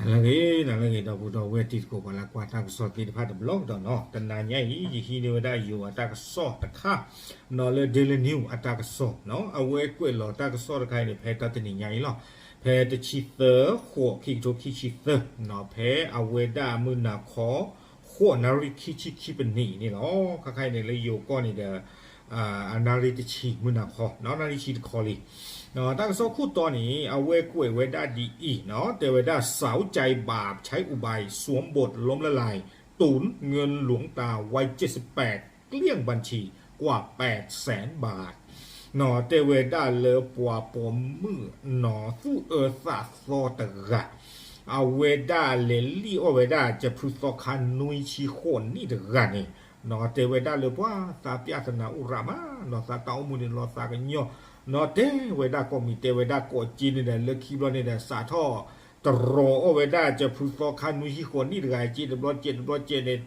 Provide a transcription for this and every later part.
နလၢဂ့ၤ နလၢဂ့ၤ ဒီပုၢ်ဒီဝဲၢ်တံၤသကိး ပှၤလၢကွၢ်တၢ်ကစီၣ်သ့ၣ်တဖၣ်တဘျီကဒီးနီၤ, တနၤညါအံၤ ယဟံးန့ၢ်ဝဲဒၣ်ယိၤအတၢ်ကစီၣ်တခါ နီၤလၢ Daily News အတၢ်ကစီၣ်နီၤ, အဝဲကွဲးလီၤတၢ်ကစီၣ်တခါအံၤန့ၣ် ဖဲတၢတနံၤညါအံၤလီၤ, ဖဲတဆံသၢ ဃိး ခံကထိခံဆံသၢနီၤ, ဖဲအဝဲဒၣ်မုၢ်နၤခီ ဃိးနၣ်ရံၣ်ခံဆံခံပနံးအံၤန့ၣ်လီၤ. ခါခါအံၤန့ၣ် လၢယိၤကီၢ်န့ၣ်ဒီး အနၣ်ရံၣ်တဆံ မုၢ်နၤခီ နၣ်ရံၣ်ဆံတခီလံ. တၢ်ကစီၣ်ခိၣ်တီန့ၣ် အဝဲကွဲးဝဲဒၣ်ဒ်အံၤနီၤ, တဲဝဲဒၣ် สาวใจบาปใช้อุบายสวมบทล้มละลาย ตุนเงินหลวงตาวัยเจ็ดสิบแปดเกลี้ยงบัญชีกว่าแปดแสนบาท နီၤတဲဝဲဒၣ်လၢပှၤပိာ်မုၣ်နီၤ သူၣ်အၢသးသီတဂၤ အဝဲဒၣ်လဲၤလံၣ်အီၣ်ဝဲဒၣ် ကဖုသီခါနွံဆံဃိးနံၣ်တဂၤန့ၣ်, နီၤတဲဝဲဒၣ်လၢပှၤသးပျၢ်သနၤအိၣ်ရၣ်မး, နီၤသးတၢ်အိၣ်မူန့ၣ်လီၤသးကညီၤ, နီၤတဲဝဲဒၣ်ကိးမံၤ တဲဝဲဒၣ်ကိးက့န့ၣ်ဒီး လၢခံဘျီန့ၣ်ဒီး စးထီၣ်တရီၤအီၣ်ဝဲဒၣ် ကဖုသီခါနွံဆံဃိးနံၣ်တဂၤ က့တဘျီက့တဘျီက့န့ၣ်,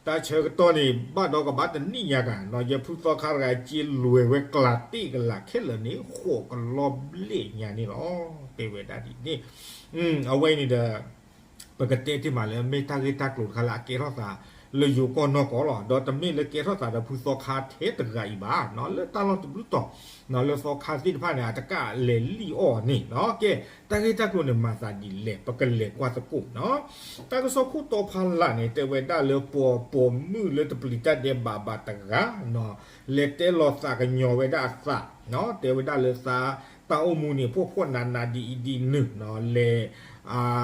တၢ်ဆၢကတီၢ်န့ၣ် ဘၣ်ဒီးကဘၣ်တနံၣ်ညါကၤ နီၤ ကဖုသီခါတဂၤ က့လွဲၢ်ဝဲကျးတ့ၢ်ကလာ်ခဲလၢာ်န့ၣ် ဃိးကလီဘျဲၣ်ညါန့ၣ်လီၤ. တဲဝဲဒၣ်ဒ်န့ၣ်, အဝဲအံၤန့ၣ်ဒီး ပကတဲတ့ၢ်မးလၢ မ့ၢ်တၢ်ဂ့ၢ်တၢ်ကျိၤတခါလၢအကဲထီၣ်သး လၢယိၤကီၢ်နီၢ်ကီၢ်လီၤ. ဒီးတမ့ၢ်လၢကဲထီၣ်သးဒီးဖုသီခါထဲတဂၤအံၤဘၣ်, နီၤလၢတၢ်လီၢ်တဘျုးတီၤ, နီၤလၢသီခါသ့ၣ်တဖၣ်န့ၣ် အတကၣ်လဲၤလံၣ်အီၣ်န့ၣ်, နီၤကဲ တၢ်ဂ့ၢ်တၢ်ကျိၤန့ၣ် မၤသးဒ်လဲၣ် ပကလဲၤကွၢ်သကိးနီၤ. တၢ်ကစီၣ်ခိၣ်တီဖးလၢ်န့ၣ် တဲဝဲဒၣ်လၢပှၤပိာ်မုၣ်လၢတပျံၤတၢ်ဒဲးဘးဘၣ်တဂၤ, နီၤလဲၤတဲလီၤသးကညီၤဝဲဒၣ်အသး, နီၤတဲဝဲဒၣ်လၢသး တၢ်အိၣ်မူန့ၣ် ဖှီၣ်ဖှီၣ်နးနးဒ်အံၤဒ်နုၤ, နီၤလဲၤ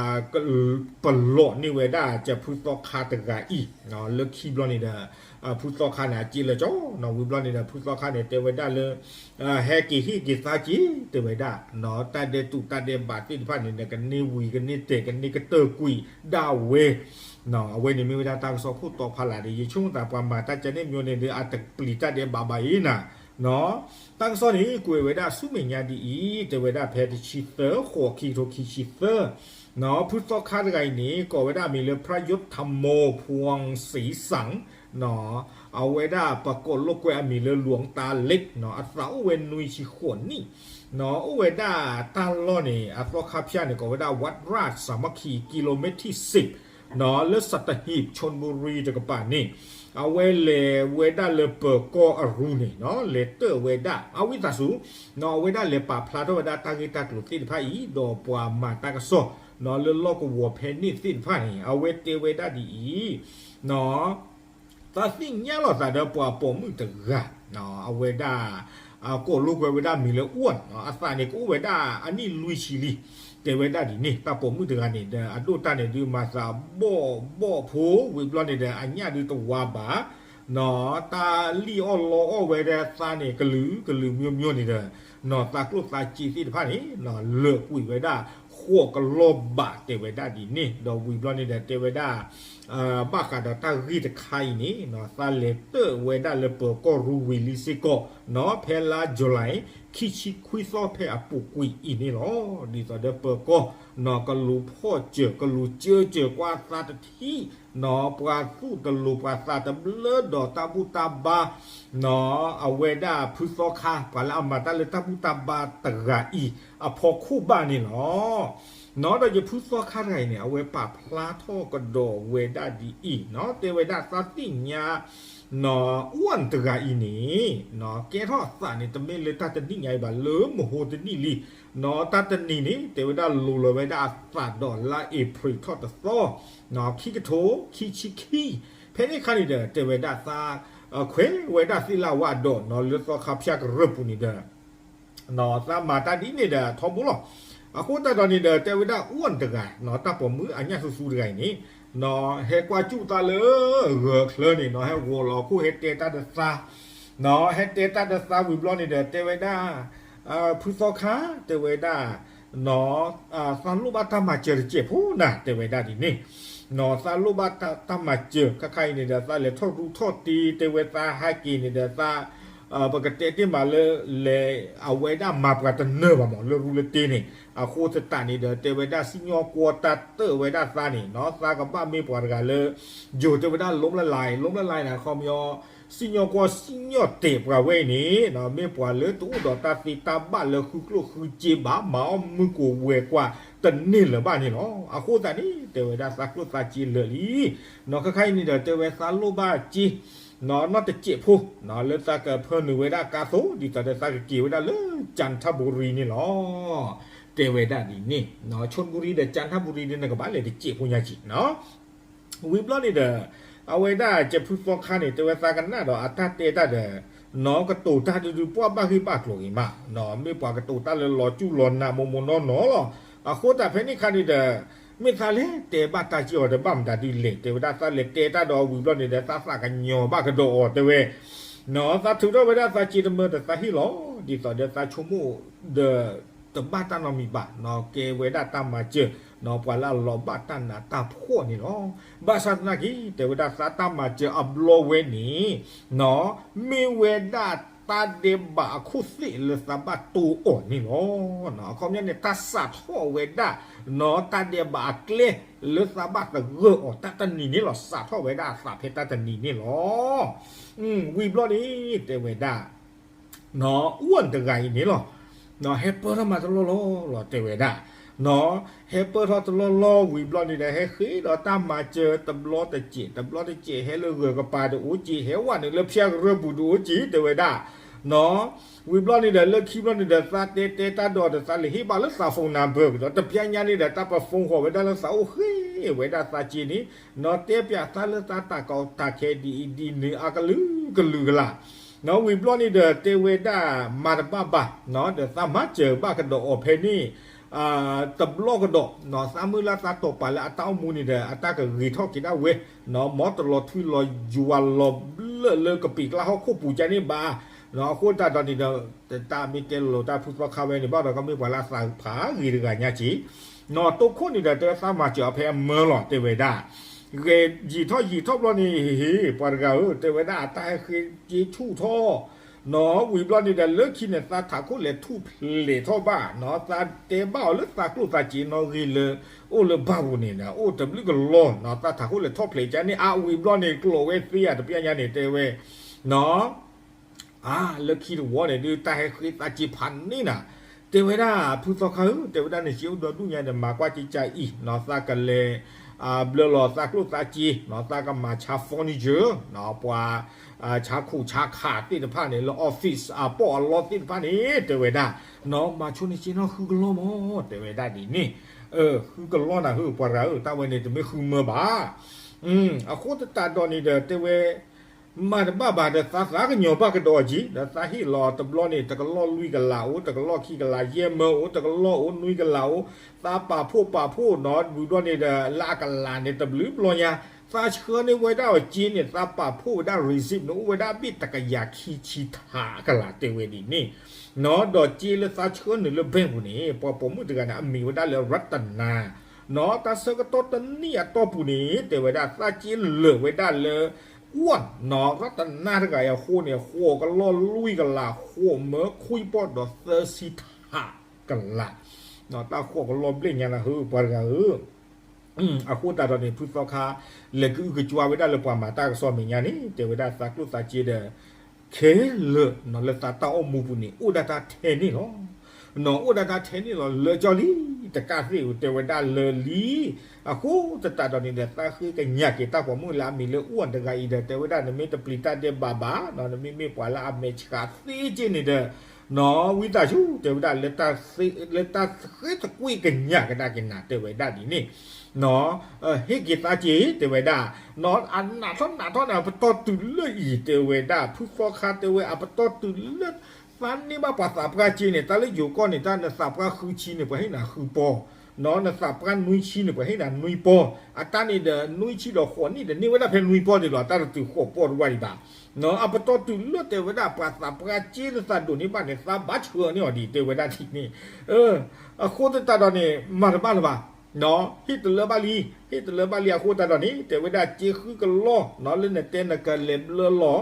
ပလီၢ်န့ၢ်ဝဲဒၣ် ကဖုသီခါတဂၤအံၤ, နီၤလၢခံဘျီန့ၣ်ဒီး ဖုသီခါန့ၣ် အစ့လၢာ်ကၠီ, နီၤဝံၤဘျီန့ၣ်ဒီး ဖုသီခါန့ၣ် တဲဝဲဒၣ်လၢ ဟဲက့ၤဟ့ၣ်က့ၤသးက့ၤ တဲဝဲဒၣ်, နီၤတၢ်ဒဲးတူးတၢ်ဒဲးဘးသ့ၣ်တဖၣ်န့ၣ်ဒီး ကန့ၢ်ဝံၤကန့ၢ်တဲာ် ကန့ၢ်ကတၢၢ်ကွံာ်ဒၣ်ဝဲ, နီၤအဝဲန့ၣ်မ့ၢ်ဝဲဒၣ်တၢ်ကစီၣ်ခိၣ်တီဖးလၢ်ဒီး ယဆိကမိၣ်သးပှၤမၤတၢ်ကန့ၣ်မ့ၢ်န့ၣ်ဒီး အတပျံၤတၢ်ဒဲးဘးဘၣ်အံၤနၤ, နီၤတၢ်ကစီၣ်န့ၣ် ကွဲးဝဲဒၣ်ဆူမဲာ်ညါဒ်အံၤ, တဲဝဲဒၣ်ဖဲတဆံသၢ ဃိး ခံကထိခံဆံသၢ, နီၤဖုသီခါတဂၤအံၤန့ၣ် ကိးဝဲဒၣ်အမံၤလၢ พระยศธรรมโม พวงศรีสัง နီၤအဝဲဒၣ်ပကိးလိာ်ကွဲအမံၤလၢ หลวงตาเล็ก နီၤအသးအိၣ်ဝဲနွံဆံဃိးနံၣ်, နီၤအိၣ်ဝဲဒၣ်တၢ်လီၢ်န့ၣ် အသီခါဖၠၣ်န့ၣ် ကိးဝဲဒၣ် วัดราชสามัคคี กิโลเมตรที่สิบ နီၤလၢ สัตหีบ ชลบุรี တကပၤန့ၣ်, အဝဲလဲၤဝဲဒၣ်လၢပၢၤကီၢ်အရူန့ၣ် နီၤလဲၤတၢၢ်ဝဲဒၣ် အဝံသးစူၤ, နီၤအဝဲဒၣ်လဲၤပာ်ဖျါထီၣ်ဝဲဒၣ်တၢ်ဂ့ၢ်တၢ်ကျိၤသ့ၣ်တဖၣ်အံၤ ဒီးပှၤမၤတၢ်ကစီၣ်, နီၤလၢလီၢ်ကဝီၤဖဲန့ၣ်သ့ၣ်တဖၣ်န့ၣ် အဝဲတဲဝဲဒၣ်ဒ်အံၤ, နီၤ သးသ့ၣ်ညါလီၤသးဒီးပှၤပိာ်မုၣ်တဂၤ, အဝဲဒၣ် ကိးလိာ်ကွဲဝဲဒၣ်မံၤလၢ อ้วน နီၤ အသးန့ၣ်ကအိၣ်ဝဲဒၣ်အနံၣ်လွံၢ်ဆံလံ, တဲဝဲဒၣ်ဒ်န့ၣ် တၢ်ပိာ်မုၣ်တဂၤန့ၣ်ဒီး အဒိၣ်တၢ်န့ၣ်ဒုးမၤသးဘီၣ်ဘီၣ်ဖိ ဝံၤဘျီန့ၣ်ဒီး အညၣ်ဒုးတဝါဘၣ်, နီၤတၢ်လံၣ်အီၣ်လီအီၣ်ဝဲဒၣ်သးန့ၣ် ကလုာ်ကလုာ်မိမိန့ၣ်ဒီး နီၤသးကျိၣ်သးစ့သ့ၣ်တဖၣ်န့ၣ် နီၤလၢာ်ကွံာ်ဝဲဒၣ် ဃိးကလီၢ်ဘး တဲဝဲဒၣ်ဒ်န့ၣ်, ဒီးဝံၤဘျီန့ၣ်ဒီး တဲဝဲဒၣ် ဘၣ်ဃးဒီးတၢ်ဂ့ၢ်တခါအံၤန့ၣ် သးလဲၤတၢၢ်ဝဲဒၣ်လၢပၢၤကီၢ်ရူဝံၤလံစ့ၢ်ကီး နီၤဖဲလါ July ခံဆံခွံသီဖဲအပူၤကွံာ်အံၤန့ၣ်လီၤ. ဒ်သိးဒီးပၢၤကီၢ် နီၤကလူၤဖီၣ်စၢၤ ကလူၤစၢစၢၤကွၢ်သးတထံၣ်, နီၤပှၤသူၣ်တလိၤပှၤသးတဘျၢဒီးတၢ်ဘူၣ်တၢ်ဘါ နီၤအဝဲဒၣ်ဖုသီခါ ပှၤလၢအမၤတၢ်လၢတၢ်ဘူၣ်တၢ်ဘါတဂၤအံၤ အဖီခိၣ်ဘၣ်န့ၣ်လီၤ. နီၤဒီးယဖုသီခါတဂၤအံၤန့ၣ် အဝဲပာ်ဖျါထီၣ်ကဒီးဝဲဒၣ်ဒ်အံၤ, နီၤတဲဝဲဒၣ်သးသ့ၣ်ညါ နီၤ อ้วน တဂၤအံၤန့ၣ် နီၤကဲထီၣ်အသးန့ၣ် တမ့ၢ်လၢတၢ်တနံၣ်ညါအံၤဘၣ် လၢမဟိတနံၣ်လံ, နီၤတၢ်တနံၤန့ၣ် တဲဝဲဒၣ်လိၤလီၤဝဲဒၣ်အသးဒီးလါ April ထီၣ်တသီ, နီၤခံကထိခံဆံခံ, ဖဲန့ၣ်အခါန့ၣ်ဒီး တဲဝဲဒၣ်သး ခွဲးဝဲဒၣ်သ့ၣ်လၢအဝဲအဒီး နီၤလၢသီခါဖၠၣ်ကရၢၢ်ပူၤန့ၣ်ဒီး နီၤသးမၤတၢ်ဒ်န့ၣ်ဒီးထီဘိလီၤ. အဃိသတးဒီးန့ၣ်ဒီး တဲဝဲဒၣ် อ้วน တဂၤ နီၤတၢ်ပိာ်မုၣ်အညၣ်သူသူတဂၤအံၤန့ၣ် နီၤဟဲကွၢ်စူၣ်သးလၢဂၢၤချၢန့ၣ် နီၤဟဲဂီၤလီၤခိၣ်ဟဲတဲတၢ်ဒီးသး, နီၤဟဲတဲတၢ်ဒီးသးဝံၤဘျီန့ၣ်ဒီး တဲဝဲဒၣ် ဖုသီခါ တဲဝဲဒၣ် နီၤ သးလိၣ်ဘၣ်တၢ်မၤစၢၤတစဲးဖိနၤ တဲဝဲဒၣ်ဒ်န့ၣ်, နီၤသးလိၣ်ဘၣ်တၢ်မၤစၢၤ ခါခါအံၤန့ၣ်ဒီး သးလဲၤထီၣ်ရူထီၣ်တ့ တဲဝဲသးဟဲက့ၤန့ၣ်ဒီးသး ပကတဲတ့ၢ်မးလၢ လဲၤ အဝဲဒၣ်မၤပှၤတနၢၤဘၣ်မး လၢရူလၢတ့န့ၣ်, အဃိသတးန့ၣ်ဒီး တဲဝဲဒၣ်စံၣ်ညီၣ်ကွီၢ်တၢ်တၢၣ်ဝဲဒၣ်သးန့ၣ် နီၤသးကဘၣ်မ့ၢ်ပှၤတဂၤလၢ ယိၤတဲဝဲဒၣ် ล้มละลาย ล้มละลาย န့ၣ် အခီပညီ စံၣ်ညီၣ်ကွီၢ်စံၣ်ညီၣ်တဲာ်ပှၤဝဲအံၤန့ၣ် မ့ၢ်ပှၤလၢတအိၣ်ဒီးတၢ်သ့တၢ်ဘၣ်လၢဃုကျိၣ်ဃုစ့ဘၣ် မၤအီၣ်မုၢ်ကိးဝဲၤကွာ်တန့ၢ်လၢၤဘၣ်န့ၣ်လီၤ. အဃိသတးန့ၣ် တဲဝဲဒၣ်သးကျိၣ်သးစ့လၢာ်လံ. နီၢ်ခါခါအံၤန့ၣ်ဒီး တဲဝဲသးလိၣ်ဘၣ်စ့ နီၢ်တစဲးဖိ လၢသးကဖၢနုာ်ဝဲဒၣ်ကါသိ ဒ်သိးဒီးသးကက့ၤဝဲဒၣ်လၢ ကၠၣ်ထၣ်ဘူရံန့ၣ်လီၤ. တဲဝဲဒၣ်ဒ်န့ၣ် ဆိၣ်ဘူရံဒီးကၠၣ်ထၣ်ဘူရံဒီး နကဘၣ်လဲၤတစဲးဖိညါက့ၤ ဝံၤဘျီန့ၣ်ဒီး အဝဲဒၣ်ကဖုသီခါန့ၣ် တဲဝဲသးကနၣ်ဒီးအတၢ်တဲတၢ်ဒီး နီၢ်ကတိၤတၢ်ဒုဒု ပှၢ်ဘၣ်ဂ့ၢ်ဘၣ်ကျိၤဂ့ၤမး မ့ၢ်ပှၤကတိၤတၢ်လၢလီၤကူၣ်လီၤနးမိၢ်မိၢ်နီၢ်နီၢ်လီၤ. အဃိသတးဖဲန့ၣ်ခါန့ၣ်ဒီး မ့ၢ်သးလဲၤတဲဘၣ်တၢ်က့ၤအီၤဒီး ဘၣ်မတၤဒုလဲၣ် တဲဝဲဒၣ်သးလဲၤတဲတၢ်ဒီးဝံၤဘျီန့ၣ်ဒီး သးသးကညီၤဘၣ်ကဒီးအီၤတဲဝဲ နီၢ်သးထုးထီၣ်ဝဲဒၣ်သးစ့တမၢဒီးသးဟ့ၣ်လီၤ ဒ်သိးဒီးသးဆိကမိၣ်ဒီး တဘၣ်တၢ်နီတမံၤဘၣ် နီၢ်ကဲဝဲဒၣ်တၢ်မၤစၢၤ နီၢ်ပှၤလၢအလီၤဘၣ်တၢ်နးတၢ်ဖှီၣ်န့ၣ်လီၤ. ဘၣ်ဆၣ်သနာ်က့ တဲဝဲဒၣ်သးတၢ်မၤစၢၤအဘျီဝဲန့ၣ် နီၢ်မ့ၢ်ဝဲဒၣ်တၢ်ဒဲးဘးအခိၣ်သ့ၣ်လၢသးဘၣ်တိၢ်အီၤန့ၣ်လီၤ. အခီပညီန့ၣ် တၢ်စးထီၣ်ဝဲဒၣ် နီၢ်တၢ်ဒဲးဘးအကျဲ လၢသးဘၣ်သဂၢၢ်အီၤတၢ်တနံၤန့ၣ်လီၤ. စးထီၣ်ဝဲဒၣ်အသးဖဲတၢ်တနံၤန့ၣ်လီၤ. ဝံၤဘျီန့ၣ် တဲဝဲဒၣ် နီၢ်အူၣ်တဂၤအံၤန့ၣ်လီၤ. နီၢ်ဟဲပၢၢ်ထီၣ်မၤတလီၢ်လီၢ်လီၤ တဲဝဲဒၣ် နီၢ်ဟဲပၢၢ်ထီၣ်တလီၢ်လီၢ်ဝံၤဘျီန့ၣ်ဒီး ဟဲဃ့ဒီးတၢ်မၤစၢၤတဘျီတစဲး တဘျီတစဲး ဟဲလၢဂၢၤကပၤတအိၣ်က့ၤ ဟဲဝဲနုာ်လၢဖၠၣ်ကရၢၢ်ပူၤတအိၣ်က့ၤ တဲဝဲဒၣ် နီၢ်ဝံၤဘျီန့ၣ်ဒီး လၢခံဘျီန့ၣ်ဒီး သးတဲတဲတၢ်ဒီး သးလဲၤဟ့ၣ်ဘၣ်လၢသး phone number ကဒီး တပျၢ်ညါန့ၣ်ဒီး တၢ်ပphoneဃီၤဝဲဒၣ်လၢသးအိၣ်ဃ့ဝဲဒၣ်သးစ့န့ၣ် နီၢ်တဲပၠးသးလၢသးတၢ်ကီတၢ်ခဲဒ်အံၤဒ်နုၤအကလုာ်ကလုာ်ကလး နီၢ်ဝံၤဘျီန့ၣ်ဒီး တဲဝဲဒၣ်မၤတဘၣ်ဘၣ် ဒီးသးမၤစၢၤဘၣ်ကဒီးအီၤဖဲန့ၣ် တဘျီကဒီး နီၢ်သးမုၢ်လၢ်သးတီၢ်ပာ်လၢအတၢ်အိၣ်မူန့ၣ်ဒီး အတၢ်ကဂ့ၤထီၣ်က့ၤဒၣ်ဝဲ နီၢ်မ်တလီၤထွံလီၤယွၤလီၤဘျၢၣ်လၢကပံာ်ကျါဟီၣ်ခိၣ်ပူၤကန့ၣ်ဘၣ် နီၢ်အဃိသတးဒီးန့ၣ်ဒီး တၢ်မ့ၢ်တဲလိာ်တၢ်ဖုသီခါဝဲန့ၣ် ဘၣ်ဒီးကမ့ၢ်ပှၤလၢအသးဖးဂ့ၤတဂၤညါက့ၤ နီၢ်တိခိၣ်န့ၣ်ဒီး တဲသးမၤစၢၤအီၤဖဲအမၢလီၤ တဲဝဲဒၣ် ဂဲၤယံာ်ထီၣ်ယံာ်ထီၣ်ဘျီန့ၣ် ဟ့ၣ် ပှၤတဂၤဧၢ တဲဝဲဒၣ်အတၢ်ဟဲဃ့က့ၤဆူၣ်ထီၣ် နီၢ်ဝံၤဘျီန့ၣ်ဒီး လၢခံန့ၣ် သးထးခိၣ်လဲၤထူၣ်ဖျဲးထီၣ်ဘၣ် နီၢ်သးတဲဘၣ်အီၤလၢသးကျိၣ်သးစ့နီၢ်ဂ့ၤလၢ အိၣ်လၢဘၣ်ပူၤန့ၣ်ဒီး အိၣ်တဘျုးကလီ နီၢ်သးထးခိၣ်လဲၤထီၣ်ဖျဲးကန့ၣ် အဝံၤဘျီန့ၣ် ကျိးဝဲသ့ဧါ တပျၢ်ညါန့ၣ် တဲဝဲ နီၢ် အါ လၢခံတဝီန့ၣ်ဒုး တၢ်ဟဲဃ့သးစ့ဖးန့ၢ်နၤ တဲဝဲဒၣ် ဖုသီခါဧၢ တဲဝဲဒၣ် နစ့အိၣ်ဒီဒူၣ်ညါဒီး မၤကွၢ်က့ၤကၢ်အံၤ နီၢ်သးကလဲၤ ဘျၢလီၤသးကျိၣ်သးစ့ နီၢ်သးကမၤဆါ furniture နီၢ်ပှၤ ဆါခိၣ်ဆါခးသ့ၣ်တဖၣ်န့ၣ် လၢ office အပီၣ်အလီသ့ၣ်တဖၣ်န့ၣ် တဲဝဲဒၣ် နီၢ်မၤဆိန့ၣ်စ့နီၢ်ဃုကလီမး တဲဝဲဒၣ်ဒ်န့ၣ် ဃုကလီနၤဧၢ ပှၤတဂၤဧၢ တၢ်ဝဲန့ၣ် တမ့ၢ်ဃုမၢဘၣ် အဃိသတးဒီးန့ၣ်ဒီး တဲဝဲ မၤတဘၣ်ဘၣ်ဒီး သးသးကညီၤဘၣ်ကဒီးအီၤက့ၤ ဒီးသးဟ့ၣ်လီၤတဘျီန့ၣ် တကလီၢ်လွံၢ်ကလးအိၣ် တကလီၢ်ခံကလး ယဲၢ်မၢအိၣ် တကလီၢ်အိၣ်နွံကလးအိၣ် သးပာ်ဖှိၣ်ပာ်ဖှိၣ်နီၢ် ဝံၤဘျီန့ၣ်ဒီး လၢအကလးန့ၣ် တဘျုးဘျီညါ သးဆှၢန့ၢ်ဝဲဒၣ်အီၤစ့န့ၣ် သးပာ်ဖှိၣ်ဝဲဒၣ် receipt န့ၣ် အိၣ်ဝဲဒၣ်ဘ့ၣ်တကယၤခံဆံထးကလး တဲဝဲဒ်န့ၣ် နီၢ် ဒီးစ့လၢသးဆှၢနုာ်လၢ bank ပူၤန့ၣ် ပှၤပိာ်မုၣ်တဂၤန့ၣ် အမံၤဝဲဒၣ်လၢ ရတနာ နီၢ် တၢ်ဆၢကတီၢ်တနံၣ်အတီၢ်ပူၤန့ၣ် တဲဝဲဒၣ် သးစ့လၢာ်ဝဲဒၣ်လၢ အူၣ် နီၢ် ရတနာတဂၤအံၤအဃိန့ၣ် ဃိးကလီၢ်လွံၢ်ကလး ဃိးမၢခွံပီၢ်ဒီးသၢဆံထးကလး တၢ်ဃိးကလီၢ်ဘျဲၣ်ညါနၤဧၢ ပှၤတဂၤဧၢ အဃိသတးဒီးန့ၣ် ဖုသီခါ လဲၤကအုကကွၢ်ဝဲဒၣ်လၢပှၤမၤတၢ်ကစီၣ်မဲာ်ညါန့ၣ် တဲဝဲဒၣ်သးကျိၣ်သးစ့ဒီး ခဲလၢာ်နီၢ်လၢသးတၢ်အိၣ်မူပူၤန့ၣ် အိၣ်ဒၣ်တၢ်ထဲန့ၣ်လီၤ. နီၢ်အိၣ်ဒၣ်တၢ်ထဲန့ၣ်လီၤ လၢာ်ကၠီလံ တကးသ့ၣ်ဧိၤ တဲဝဲဒၣ်လၢာ်လံ. အဃိသတးဒီးန့ၣ်ဒီး သးဃ့ကညးက့ၤတၢ်ပိာ်မုၣ်လၢအမံၤလၢအူၣ်တဂၤအံၤဒီး တဲဝဲဒၣ် နမ့ၢ်တပျံၤတၢ်ဒဲးဘးဘၣ် နီၢ် နမ့မ့ၢ်ပှၤလၢအမဲာ်ဆှးသ့က့န့ၣ်ဒီး နီၢ် ဝံသးစူၤ တဲဝဲဒၣ် လၢတၢ်ဃ့တကွံၢ်ကညးကဒါက့ၤနၤ တဲဝဲဒၣ်ဒ်န့ၣ် နီၢ် ဟ့ၣ်က့ၤသးစ့ တဲဝဲဒၣ် နီၢ် အနးထီၣ်နးထီၣ်န့ၣ် အပတီၢ်တုၤလၢအံၤ တဲဝဲဒၣ် ဖုသီခါတဲဝဲ အပတီၢ်တုၤလၢ သးန့ၢ်ဘၣ်ပှၤသးပှၢ်စ့န့ၣ် တၢ်လၢယိၤကီၢ်န့ၣ် တၢ်နသးပှၢ်ဃုဆံန့ၣ် ပှၤဟ့ၣ်နၤဃုပီၢ် နီၢ် နသးပှၢ်နွံဆံန့ၣ် ပှၤဟ့ၣ်နၤနွံပီၢ် အတၢ်န့ၣ်ဒီး နွံဆံဒီးဃိးနံၣ်ဒီး န့ၢ်ဝဲဒၣ်ဖဲနွံပီၢ်ဒံးလီၤ တၢ်တတုၤဃိးပီၢ်တဝၢ်ဒံးဘၣ် နီၢ် အပတီၢ်တုၤလၢတဲဝဲဒၣ် ပှၤသးပှၢ်စ့လၢသးဒိးန့ၢ်ဘၣ်န့ၣ် သးဘၣ်ဆှၢန့ၢ်အီၤဒံး တဲဝဲဒၣ်ဒ်န့ၣ် အဃိသတးဒီးန့ၣ် မၤတဘၣ်လၢၤဘၣ် နီၢ် ဟ့ၣ်တလၢဘၣ်လံ ဟ့ၣ်တလၢဘၣ်လံ အဃိသတးဒီးန့ၣ် တဲဝဲဒၣ်စ့ဃုကလီၢ် နီၢ် လၢနတဲနကလဲၤဘျၢလီၤ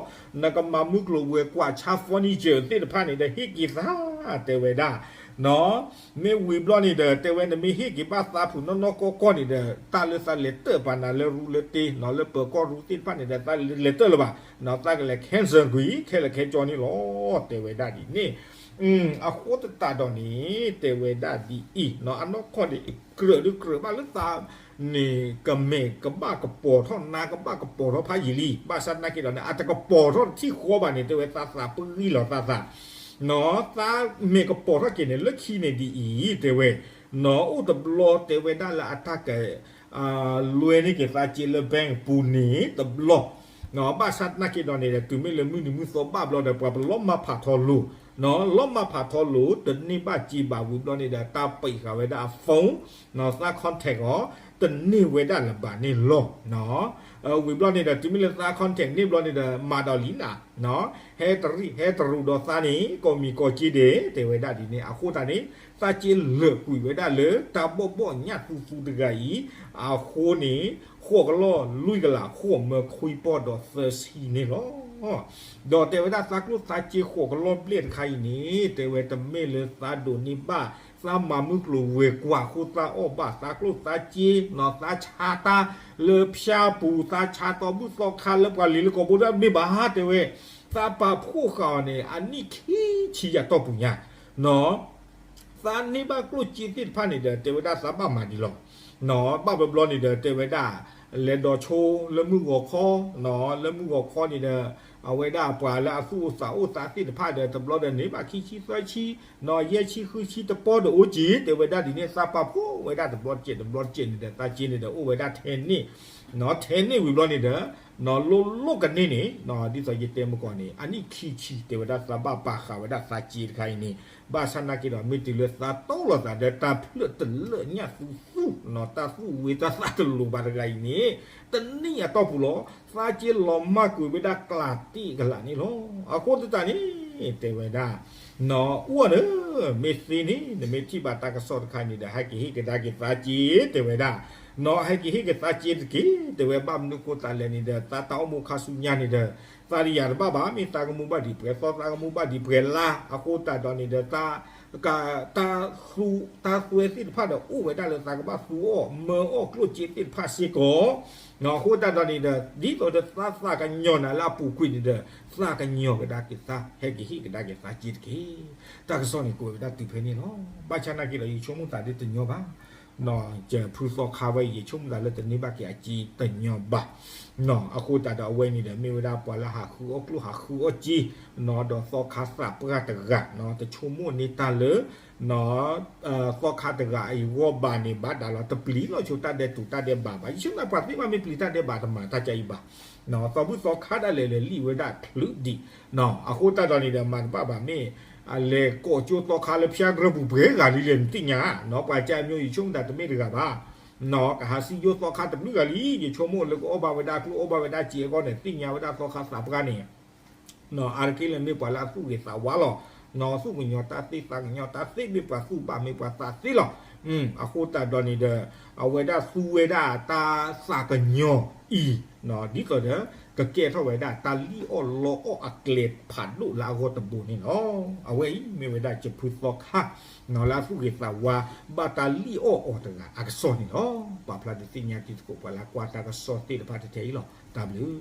နကမၤမုၢ်ကျိၤဝဲၤကွာ်ဆါ furniture သ့ၣ်တဖၣ်န့ၣ်ဒီး ဟ့ၣ်က့ၤသး တဲဝဲဒၣ် နီၣ်, မ့ၢ်ဝံၤဘျီန့ၣ်ဒီး တဲဝဲနမ့ၢ်ဟ့ၣ်က့ၤဘၣ်သးဖုးနီၢ်နီၢ်ကီၢ်ကီၢ်န့ၣ်ဒီး တၢ်လၢသးလဲၤတၢၣ်ပာ်နၤလၢရူလၢတ့နီၣ် လၢပၢၤကီၢ်ရူသ့ၣ်တဖၣ်န့ၣ်ဒီး သးလဲၤတၢၣ်လၢၤဘၣ်, သးကလဲၤ cancel ကွံာ် ခဲလၢာ်ခဲကၠီန့ၣ်လီၤ, တဲဝဲဒၣ်ဒ်န့ၣ်. အဃိသတးဒီးန့ၣ် တဲဝဲဒၣ်ဒ်အံၤနီၣ်, အနီၢ်ကီၢ်န့ၣ် ကြၢးဒုးကြၢးဘၣ်လၢသး န့ၣ် ကမဲာ်ကဘၣ်ကပီၤထီၣ် နါကဘၣ်ကပီၤထီၣ်ဖးယံာ်လံ, ဘၣ်ဆၣ်သနာ်က့ဒီးန့ၣ် အတကပီၤထီၣ်တထံၣ်ဃီဘၣ်န့ၣ် တဲဝဲသးသးပဂံၢ်လီၤသးသး, သးမ့ၢ်ကပီၤထီၣ်က့ၤန့ၣ် လၢခံန့ၣ်ဒ်အံၤ တဲဝဲ, နီၣ် အိၣ်တဘျီတဲဝဲဒၣ်လၢအတၢ်က လွဲန့ၢ်က့ၤသးစ့လၢ bank ပူၤန့ၣ်တဘျီ, ဘၣ်ဆၣ်သနာ်က့ဒီးန့ၣ်ဒီး တုၤမ့ၢ်လၢမုၢ်နံၤမုၢ်သီဘၣ်ဘျီဒီး ပှၤပလီၢ်မၤဖးထီလိၤ, လီၢ်မၤဖးထီလိၤ တန့ၢ်ဘၣ်စ့ဘၣ်ဝံၤဘျီန့ၣ်ဒီး တၢ်ပံးဃာ်ဝဲဒၣ်အ phone သး contact အီၤ တန့ၢ်ဝဲဒၣ်လၢၤဘၣ်န့ၣ်လီၤ. ဝံၤဘျီန့ၣ်ဒီး တုၤမ့ၢ်လၢသး contact န့ၢ်ဘျီန့ၣ်ဒီး မၤဒီးလံနၤ, ဟဲတရံးဟဲတရူးဒီးသးန့ၣ် ကိးမံၤကိးက့ဒဲး တဲဝဲဒၣ်ဒ်န့ၣ် အဃိသတးန့ၣ် သးစ့လၢာ်ကွံာ်ဝဲဒၣ်လၢ တၢ်ဘီၣ်ဘီၣ်ညၣ်သူသူတဂၤအံၤ အဃိန့ၣ် ဃိးကလီၢ်လွံၢ်ကလး ဃိးမၢခွံပီၢ်ဒီးသၢဆံန့ၣ်လီၤ. ဒီးတဲဝဲဒၣ်သးကျိၣ်သးစ့ဃိးကလီၢ်ဘျဲၣ်တခါအံၤန့ၣ် တဲဝဲတမ့ၢ်လၢသးဒိးန့ၢ်ဘၣ် သးမၤမုၢ်ကျိၤဝဲၤကွာ်အဃိသးအီၣ်ဘၣ် သးကျိၣ်သးစ့ သးဆါတၢ်လၢဖၠါပူၤ သးဆါတီဘုၣ်သီခါလၢပှၤလ့ၤလၢကီၢ်ဘိတၢ်တမ့ၢ်ဘၣ် တဲဝဲ, သးပာ်ဖှိၣ်ဃာ်အီၤန့ၣ် အနံၣ်ခံဆံယၤတီၢ်ပူၤညါ သးန့ၢ်ဘၣ်ကျိၣ်စ့သ့ၣ်တဖၣ်န့ၣ်ဒီး တဲဝဲဒၣ်သးဘၣ်မၤဒ်လီၤ. ဘၣ်ဘျီဘျီန့ၣ်ဒီး တဲဝဲဒၣ် လဲၤဒီးဆိလၢမုၢ်ဂီၤခီ, လၢမုၢ်ဂီၤခီန့ၣ်ဒီး အဝဲဒၣ်ပှၤလၢအသူၣ်အိၣ်သးအိၣ်သးသ့ၣ်တဖၣ်ဒီး တဘျီဒီးန့ၢ်ဘၣ်ခံဆံသၢဆံ, ယဲၢ်ဆံဃုဆံတပီၢ်ဒီးအိၣ်က့ၤ တဲဝဲဒၣ်ဒ်န့ၣ် သးပာ်ဖှိၣ်ဝဲဒၣ်တဘျီတစဲးတဘျီတစဲးန့ၣ်ဒီး သးစ့န့ၣ်ဒီးအိၣ်ဝဲဒၣ်ထဲန့ၣ်, ထဲန့ၣ်ဝံၤဘျီန့ၣ်ဒီး လိၣ်လိၣ်ကန့ၢ်န့ၣ် ဒ်သိးယတဲမကီးန့ၣ် အနံၣ်ခံဆံ တဲဝဲဒၣ်သးဘၣ်ပာ်ဃာ်ဝဲဒၣ်သးစ့တခါအံၤန့ၣ်, ဘၣ်ဆၣ်နာ်က့ဒီး မ့ၢ်တုၤလၢသးတီလီၤသးဒီးတၢ်ဖျၢၣ်တလၢာ်ညၣ်သူသူ တၢ်သူၣ်ဝံၤတၢ်သးတလိၤဘၣ်တဂၤအံၤန့ၣ် တနံၣ်အတီၢ်ပူၤလီၤ သးစ့လီၤမၢ်ကွံာ်ဝဲဒၣ်ကျးတ့ၢ်ကလာ်န့ၣ်လီၤ. အဃိသတးန့ၣ် တဲဝဲဒၣ် နီၢ် အိၣ်ဧၢ, မ့ၢ်သ့န့ၣ် နမ့ၢ်ထံၣ်ဘၣ်တၢ်ကစီၣ်တခါန့ၣ်ဒီး ဟဲက့ၤဟ့ၣ်ကဒါက့ၤသးစ့ တဲဝဲဒၣ်, နီၢ် ဟဲက့ၤဟ့ၣ်က့ၤသးစ့တက့ၢ် တဲဝဲ ဘၣ်မနုၤဃိသးလဲၣ်န့ၣ်ဒီး သးတၢ်အိၣ်မူခါဆူညါန့ၣ်ဒီး သးတယာ်တဘၣ်ဘၣ် မ့ၢ်သးကမူဘၣ်ဒံးပှဲၤသီ သးကမူဘၣ်ဒံးပှဲၤလါ အဃိသတးဒီးန့ၣ်ဒီး တၢ်သူ တၢ်သွဲသ့ၣ်တဖၣ်ဒီး အိၣ်ဝဲဒၣ်လၢသးကဘၣ်သူအီၣ် မၢအီၣ်ကျိၣ်စ့သ့ၣ်တဖၣ်စ့ၢ်ကီး, အဃိသတးဒီးန့ၣ်ဒီး ဒ်သိးဒီးသးသးကညီၤနၤလၢအပူၤကွံာ်န့ၣ်ဒီး သးကညီၤကဒါက့ၤသး ဟဲက့ၤဟ့ၣ်ကဒါက့ၤသးစ့တက့ၢ်. တၢ်ကစီၣ်န့ၣ် ကွဲးဝဲဒၣ်တုၤဖဲန့ၣ်လီၤ. ဘၣ်ဆၣ်နာ်က့ဒီး ယဆိကမိၣ်သးဒ်တညီဘၣ် နီၢ် ယဖုသီခါဝဲအံၤ ယဆိကမိၣ်သးလၢတန့ၢ်ဘၣ်က့ၤအစ့တညီဘၣ်, နီၢ် အဃိသတးဒီးအဝဲန့ၣ်ဒီး မ့ၢ်ဝဲဒၣ်ပှၤလၢဟးဃုအီၣ်ကျိၣ်ဟးဃုအီၣ်စ့, နီၢ် ဒီးသီခါသးပှၢ်တဂၤ, နီၢ် တဆိကမိၣ်န့ၢ်တၢ်လၢ နီၢ် သီခါတဂၤအံၤဂီၢ်ဘၣ်န့ၣ် ဘၣ်ဒါလီၤ တပျံၤလီၤဆိတၢ်ဒဲးတူးတၢ်ဒဲးဘးဘၣ်. ယဆိကမိၣ်ပှၤသ့ၣ်တဖၣ်မ့ၢ်ပျံၤတၢ်ဒဲးဘးတမၤတၢ်ကါအံၤဘၣ်, နီၢ် သီဘူၣ်သီခါဒၣ်လဲာ်လဲာ်လံၣ်ဝဲဒၣ်ချုးဒံး, နီၢ် အဃိသတးဒီးန့ၣ်ဒီး မၤတဘၣ်ဘၣ် မ့ၢ် အလဲၤကိးကၠိသီခါလၢဖၠါတြၢပူၤပှဲၤဂၤလံလဲၣ် နသ့ၣ်ညါ, နီၢ် ပှၤကါမျိုး ယဆိကမိၣ်သးတမ့ၢ်တဂၤဘၣ်, နီၢ် ကဟးစံယိၣ်သီခါတဘျုးဂၤလံ ယဆိကမိၣ်လၢကအီၣ်ဘၣ်ဝဲဒၣ်ကျိၣ်အီၣ်ဘၣ်ဝဲဒၣ်စ့အဂီၢ်န့ၣ် သ့ၣ်ညါဝဲဒၣ်သီခါသးပှၢ်န့ၣ် နီၢ် အါတက့ၢ်လၢမ့ၢ်ပှၤလၢအသူၣ်ဂ့ၤသးဝါလီၤ, နီၢ် သူၣ်ကညီၤတၢ်သ့ သးကညီၤတၢ်သ့ မ့ၢ်ပှၤသူၣ်ဘၣ် မ့ၢ်ပှၤသးသ့လီၤ. အဃိသတးဒီးန့ၣ်ဒီး အဝဲဒၣ်သူဝဲဒၣ်တၢ်သးကညီၤအံၤ, နီၢ် ဒ်သိးဒီး ကကဲထီၣ်ဝဲဒၣ်တၢ်လံၣ်အီၣ်လီအီၣ်အကျဲဖးဒိၣ်လၢအဂီၢ်တဘိန့ၣ်လီၤ. အဝဲအံၤမ့ၢ်ဝဲဒၣ်ယဖုသီခါ, နီၢ် လၢအသူၣ်ဂ့ၤသးဝါ ဘၣ်တၢ်လံၣ်အီၣ်အီၤတဂၤအကစီၣ်န့ၣ်လီၤ. ပာ်ဖျါဒုးသ့ၣ်ညါတံၤသကိးပှၤလၢကွၢ်တၢ်ကစီၣ်သ့ၣ်တဖၣ်ထဲအံၤလီၤ. တၢ်ဘျုး